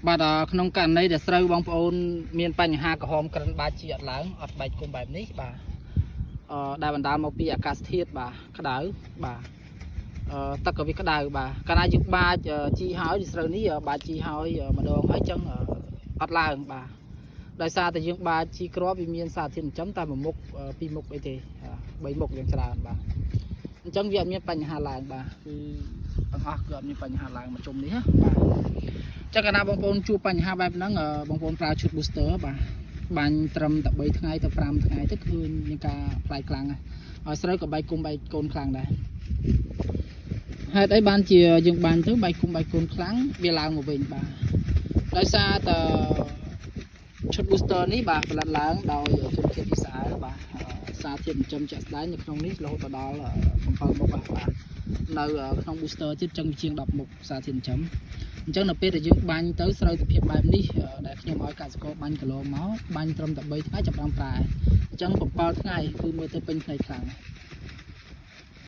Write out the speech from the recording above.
បាទក្នុងករណីដែលស្រូវបងប្អូនមានបញ្ហាក្រហមក្រិនបាចជីអត់ឡើងអត់បែកគុំបែបនេះបាទដែលបណ្ដាលមកពីអាកាសធាតុបាទក្តៅបាទទឹកក៏វាក្តៅបាទកាលណាយើងបាចជីហើយស្រូវនេះបាចជីហើយម្ដងហើយចឹងអត់ឡើងបាទដោយសារតែយើងបាចជីគ្រាប់វាមានសារធាតុចិញ្ចឹមតែមួយមុខពីរមុខអីទេបីមុខយ៉ាងច្រើនបាទអញ្ចឹងវាអត់មានបញ្ហាឡើងបាទគឺទាំងអស់គឺអត់មានបញ្ហាឡើងមកជុំនេះណាបាទ ចឹងកាលណាបងប្អូនជួបបញ្ហាបែបហ្នឹងបងប្អូនប្រើឈុត booster បាទបាញ់ត្រឹមតែ3ថ្ងៃទៅ5ថ្ងៃទៅឃើញមានការផ្លាយខ្លាំងហើយហើយស្រូវក៏បែកគុំបែកកូនខ្លាំងដែរហេតុអីបានជាយើងបាញ់ទៅបែកគុំបែកកូនខ្លាំងវាឡើងមកវិញបាទដោយសារតែឈុត booster នេះបាទផលិតឡើងដោយជនជាតិអ៊ីស្រាអែលបាទសារធាតុចិញ្ចឹមជាក់ស្ដែងនៅក្នុងនេះរហូតដល់7មុខបាទនៅក្នុង booster ទៀតចឹងជាង10មុខសារធាតុចិញ្ចឹម អញ្ចឹងនៅពេលដែលយើងបាញ់ទៅស្រូវសភាពបែបនេះដែលខ្ញុំឲ្យកសិករបាញ់គីឡូមកបាញ់ត្រឹមតែ3ថ្ងៃចាប់ដើមប្រែអញ្ចឹង7ថ្ងៃគឺមើលទៅពេញភ្នែកខ្លាំងណាស់